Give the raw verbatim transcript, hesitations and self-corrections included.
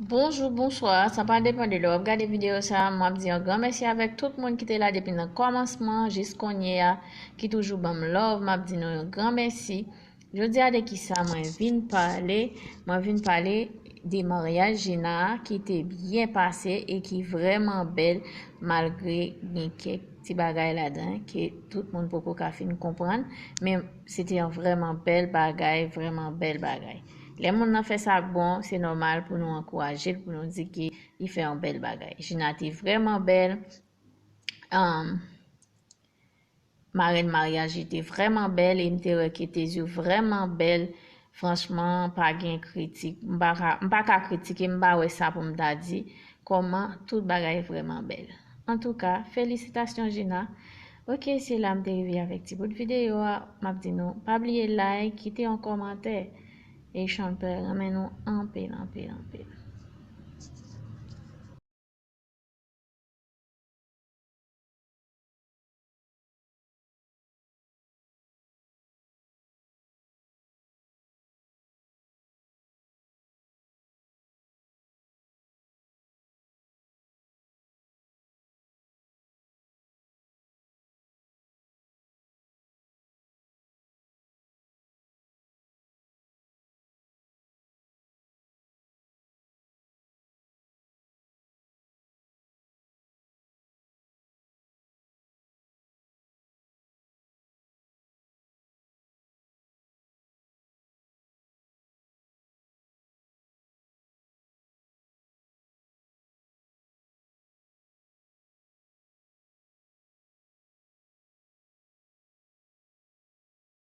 Bonjou, bonswa, sa pa depann de lè w ap gade videyo sa a. M ap di yon gran mèsi avèk tout moun ki te la depi nan kòmansman jis kounye a, ki toujou ban m love. M ap di nou yon gran mèsi. Jodi a, de ki sa mwen vin pale? Mwen vin pale de maryaj Gina a ki te byen pase e ki vrèman bèl, malgre gen kèk ti bagay ladan ke tout moun poko ka fin konprann, men se te yon vrèman bèl bagay, vrèman bèl bagay. Lè moun nan fè sa k bon, se nòmal pou nou ankouraje l, pou nou di ke li fè yon bèl bagay. Gina te vrèman bèl. Um, Marèn maryaj li te vrèman bèl e m te wè ke te yeux vrèman bèl. Franchman, pa gen kritik. M pa ka, m pa ka kritike, m pa wè sa pou m ta di. Kòman tout bagay vrèman bèl. Antouka, felisitasyon Gina. Ok, se la m te rive avèk ti bout videyo a. M ap di nou, pa bliye like, kite yon kòmantè. E Chanpèl renmen nou anpil, anpil, anpil.